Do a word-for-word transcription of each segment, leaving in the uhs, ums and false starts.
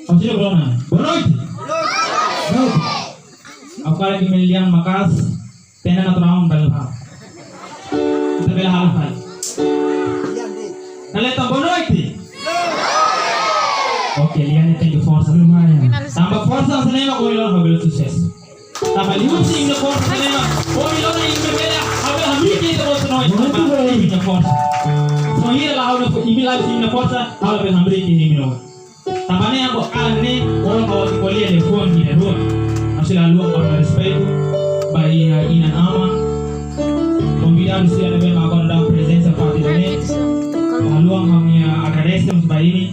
Ha'u sira boa noite. Boa noite. Boa noite. Ha'u hakarak imi lian maka'as, tenda na traun bel ha. Ita bele halo fali. Kalian tan boa noite. Oke, lian ne'e tenke forsa. Tanba forsa hanesan ne'e mak ohin loron ha'u bele susesu. Tanba liuhusi imi-nia forsa hanesan ne'e mak ohin loron imi bele, ha'u bele hamriik ita-boot sira-nia oin. Tanba imi-nia forsa. Se imi la, ha'u la, imi la iha imi-nia forsa, ha'u la bele hamriik imi-nia oin. Tanba ne'e ha'u hakarak, ohin ha'u ko'alia liafuan ida-rua. Ha'u sei la haluha ha'u-nia respeitu ba iha inan-aman, konvidadu sira ne'ebé mak agora daudaun prezensa parte ida-ne'e. Ha'u la haluha ha'u-nia agradese ba imi,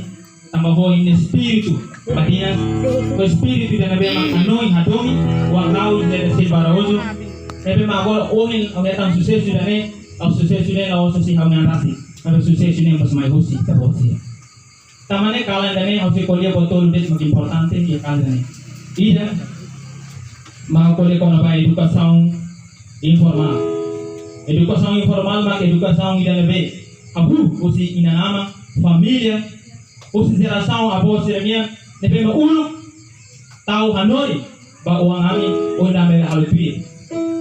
tanba ho imi-nia espíritu badinas, ho espíritu ida ne'ebé mak hanoin hadomi, ho ha'u José da Silva Araújo, ne'ebé mak agora ohin ha'u hetan susesu ida-ne'e, ha'u susesu ne'e la'ós husi ha'u-nia an rasik, maibé susesu ne'e mós mai husi ita-boot sira. Tanba ne'e kalan ida-ne'e ha'u sei ko'alia buat tolu de'it mak importante iha kalan ida-ne'e. Ida, mak ha'u ko'alia kona-ba edukasaun informál. Edukasaun informál mak edukasaun ida ne'ebé hahú husi inan-aman, família, husi jerasaun avó sira-nian, ne'ebé mak uluk tau hanorin ba oan ami, oinsá mak bele halo tuir.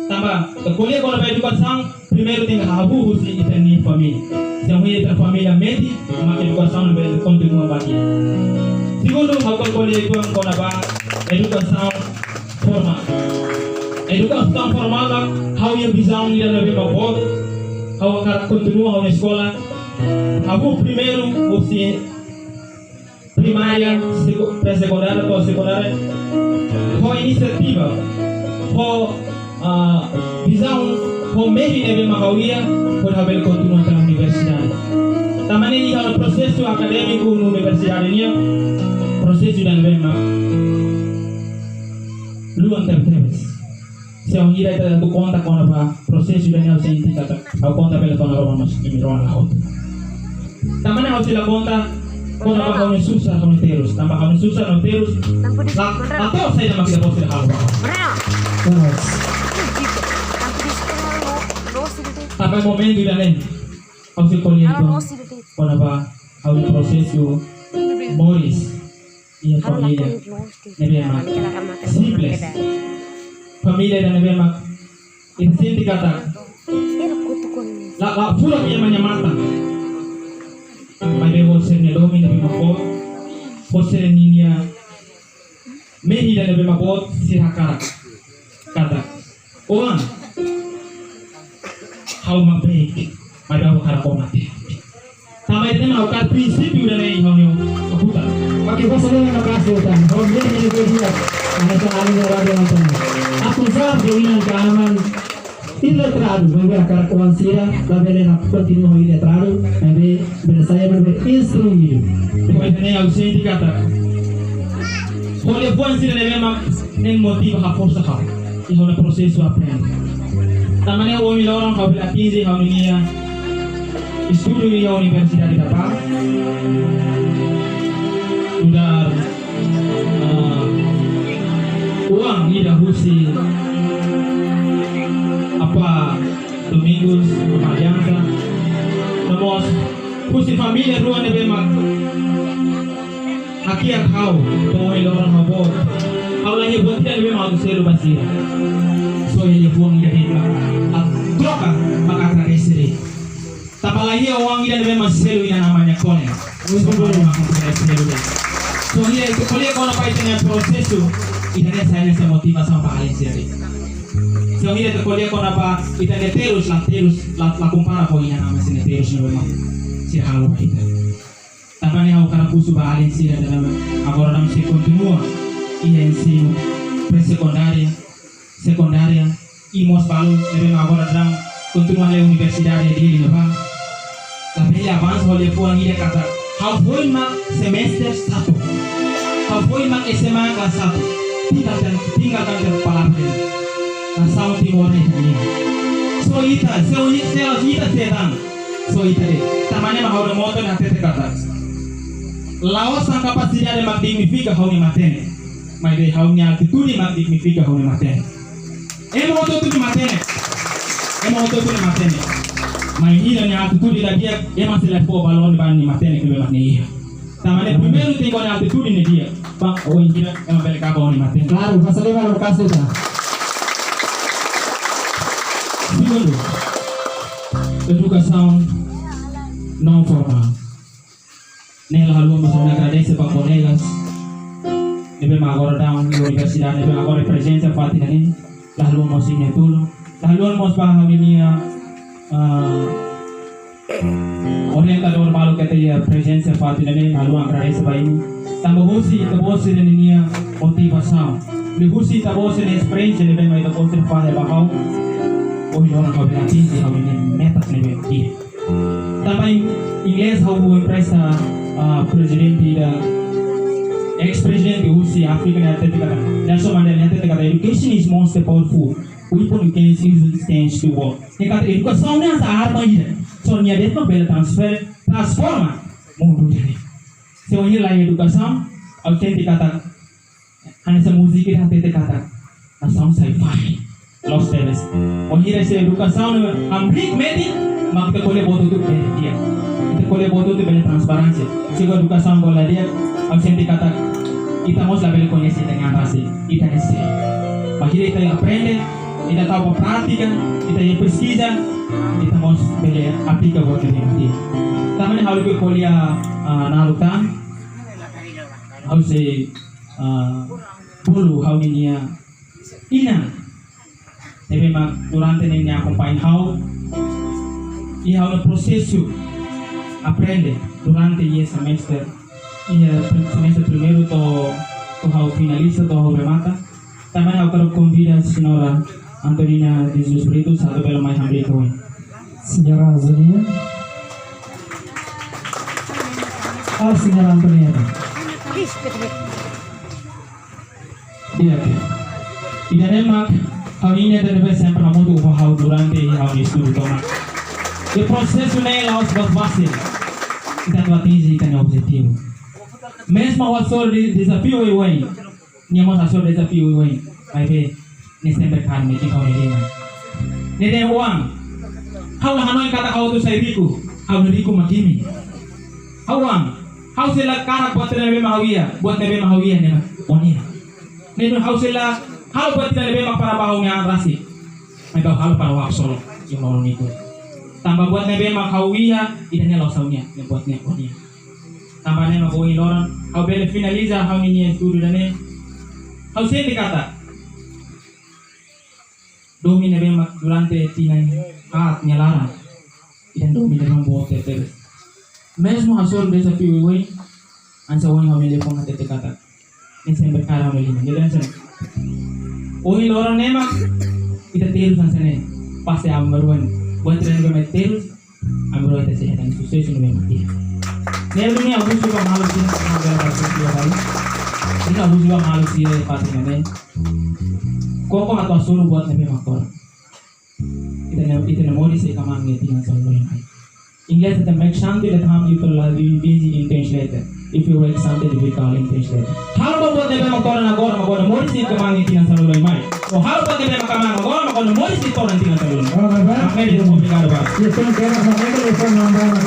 Tanba, ita ko'alia kona-ba edukasaun, primeiru tenke hahú husi ita-nia família. Se ohin ita família metin, mak edukasaun bele kontinua ba di'ak. Segundu, ha'u ko'alia uitoan kona-ba edukasaun formál. Edukasaun formál mak ha'u-nia vizaun ida ne'ebé mak boot, ha'u hakarak kontinua ha'u-nia eskola. Hahú primeiru husi primária, seku-, pré-sekundária, to'o sekundária, ho inisiativa, ho, ah, vizaun, ho mehi ne'ebé mak ha'u iha, hodi ha'u bele kontinua to'o universidade. Tanba ne'e iha ona prosesu akadémiku no universidade nian, prosesu ida ne'ebé mak luan tebetebes. Se ohin ita atu konta kona-ba prosesu ida-ne'e ha'u sente katak ha'u konta bele to'o ona rona, mas imi rona la hotu. Tanba ne'e ha'u sei la konta kona-ba ha'u-nia susar, ha'u-nia terus. Tanba ha'u-nia susar no terus la, la to'o saida mak ita-boot sira halo ba ha'u. Keras. Tanba momentu ida-ne'e ha'u sei ko'alia uitoan kona-ba ha'u-nia prosesu moris iha família ne'ebé mak simples. Família ida ne'ebé mak ita sente katak la, la furak iha ema nia matan. Maibé ho sira-nia domin ne'ebé mak boot, ho sira-nia mehi ida ne'ebé mak boot, sira hakarak katak oan, ha'u mak beik, maibé ha'u hakarak ó mate. Tanba ida-ne'e mak ha'u hakarak prinsípiu ida-ne'e iha ha'u-nia kabuta. Oke, basa dulu na basa dulu tan. Ha'u-nia mehi ne'ebé di'ak, hanesan alin nia radio nonton. Apezar de inan ka aman iletradu, maibé hakarak oan sira labele kontinua ho iletradu, maibé bele sai maibé instruídu. Tanba ida-ne'e ha'u sente katak ho liafuan sira ne'ebé mak ne'e motiva, haforsa ha'u iha ha'u-nia prosesu aprende. Tanba ne'e ohin loron ha'u bele atinje ha'u-nia estudu iha Universidade da Paz. Nu'udar, ah, oan ida husi Apá Domingos, Apá Aliansa, no mós husi família rua ne'ebé mak hakiak ha'u to'o ohin loron ha'u boot. Ha'u la iha buat ida ne'ebé mak ha'u selu ba sira. Só iha liafuan ida de'it mak ha'u troka, mak ha'u agradese de'it. Tanba la iha oan ida ne'ebé mak selu inan-aman nia kolen. Só ha'u mak ha'u agradese de'it. Se ohin ita ko'alia kona-ba ita-nia prosesu, ida-ne'e sai hanesan motivasaun ba alin sira de'it. Se ohin ita ko'alia kona-ba ita-nia terus, la terus, la, la kompara ho inan-aman sira-nia terus ne'ebé mak sira halo ba ita. Tanba ne'e ha'u hakarak husu ba alin sira ida ne'ebé agora daudaun sei kontinua iha ensinu pré-sekundária, sekundária, i mós balu ne'ebé mak agora daudaun kontinua iha universidade iha Dili ne'ebá. Labele avansa ho liafuan ida katak ha'u foin mak semester satu. Ha'u foin mak S M A kelas satu. Tinggalkan, tinggalkan ita-nia palavra. Nasaun Timor ne'e ita-nian. Só ita, só ita, só ita, só ita. Só ita de'it. Tanba ne'e mak ha'u-nia moto ne'e hatete katak la'ós ha'u-nia kapasidade mak dignifika ha'u-nia matenek. Maibé ha'u-nia atitude mak dignifika ha'u-nia matenek. Ema hotu-hotu nia matenek. Ema hotu-hotu nia matenek. Maibé ida-ne'e atitude la di'ak, ema sei la fó valór ba nia matenek ne'ebé mak nia iha. Tanba ne'e primeiru tenke iha atitude ne'e di'ak. Ba Ohin ita, ema bele kaba ho nia matenek. Klaru, basa lima lo kasih ta. Segundu, edukasaun naun formál. Ne'e la haluha mós ha'u agradese ba kolegas ne'ebé mak agora daudaun iha universidade, ne'ebé mak agora prezensa iha fatin ida-ne'e. La haluha mós imi-nia tulun, la haluha mós ba ha'u-nia, ah, orientadór balu ke iha prezensa iha fatin ida-ne'e, la haluha agradese ba imi. Tanba husi ita-boot sira-nia motivasaun, liuhusi ita-boot sira-nia esperiénsia ne'ebé mak ita-boot sira fahe ba ha'u, ohin loron ha'u bele atinje ha'u-nia metas ne'ebé di'ak. Tanba iha inglés ha'u empresta, ah, prezidente ida, eis-prezidente husi Áfrika ne'e hatete katak, Nelson Mandela ne'e hatete katak, "Education is most powerful weapon you can use to change the world." Ne'e katak edukasaun ne'e hanesan arma ida. Só nia de'it mak bele transfer, transforma mundu ida-ne'e. Se ohin la iha edukasaun, ha'u sente katak hanesan múzika ida hatete katak, nasaun sai fahi, loos tebes. Wainhira se edukasaun ne'e hamriik metin, mak ita ko'alia buat hotu bele di'ak. Ita ko'alia buat hotu bele transparénsia. Se edukasaun ko'alia di'ak, ha'u sente katak ita mós labele koñese ita-nia an rasik, ita-nia sé. Wainhira ita aprende, ita tau ba prátika, ita iha peskiza, ita mós bele aplika buat ne'ebé mak di'ak. Tanba ne'e ha'u lalika ko'alia, ah, naluk tan, ha'u sei, ah, bolu ha'u-nia inan ne'ebé mak durante ne'e nia akompaña ha'u iha ha'u-nia prosesu aprende durante iha semestre, iha prim-, semestre primeiru to'o, to'o ha'u finaliza, to'o ha'u remata. Tanba ne'e ha'u hakarak konvida Señora Antonina de Jesus Brito, atu bele mai hamriik oin. Señora Antonina. Ah, Señora Antonina. Di'ak. Ida-ne'e mak ha'u-nia inan ne'ebé sempre hamutuk ho ha'u durante ha'u-nia estudu tomak. Iha prosesu ne'e la'ós buat fasil ita atu atinje ita-nia objetivu. Mezmu ha'u hasoru dezafiu oioin, nia mós hasoru dezafiu oioin, maibé nia sempre kaer metin ha'u-nia liman. Nia dehan: "Oan, ha'u la hanoin katak ha'u atu sai riku, ha'u-nia riku mak imi." "Ha'u oan, ha'u sei la hakarak buat ne'ebé mak ha'u iha, buat ne'ebé mak ha'u iha ne'e mak ó-nia." Nia dehan: "Ha'u sei la halo buat ida ne'ebé mak para ba ha'u-nia an rasik, maibé ha'u halo para ha'u ksolok iha maluk nikun. Tanba buat ne'ebé mak ha'u iha, ida-ne'e la'ós ha'u-nia, ne'e buat ne'e ó-nia." Tanba ne'e mak ohin loron ha'u bele finaliza ha'u-nia estudu ida-ne'e. Ha'u sente katak domin ne'ebé mak durante tinan haat nia laran, ida-ne'e domin ne'ebé mak boot tebes. Mezmu hasoru dezafiu oioin, hanesan ohin ha'u-nia liafuan hatete katak, nia sempre kaer ha'u-nia liman. Jadi hanesan ohin loron ne'e mak ita terus hanesan ne'e, pasti aban-bainrua buat ida ne'ebé mak terus, aban-bainrua ita sei hetan susesu ne'ebé mak di'ak. Ne'e duni ha'u husu ba maluk sira, ha'u bele ba susu ya baru. Duni ha'u husu ba maluk sira iha fatin ne'e. Koko atu hasoru buat ne'ebé mak koran. Ita-nia, ita-nia moris sei kmaan iha tinan sanulu-resin-neen. Inglés hatete: "Make something that harm you to life, be busy in things later. If you wreck something, you become things later." Halo ba buat ne'ebé mak koran agora, mak ó-nia moris sei kmaan iha tinan sanulu-resin-neen. Ou halo buat ne'ebé mak kmaan agora, mak ó-nia moris sei todan tinan sanulu-resin-neen. Oke, baik. Oke, obrigadu, baik. Ita tenke kena sama itu, itu nambah.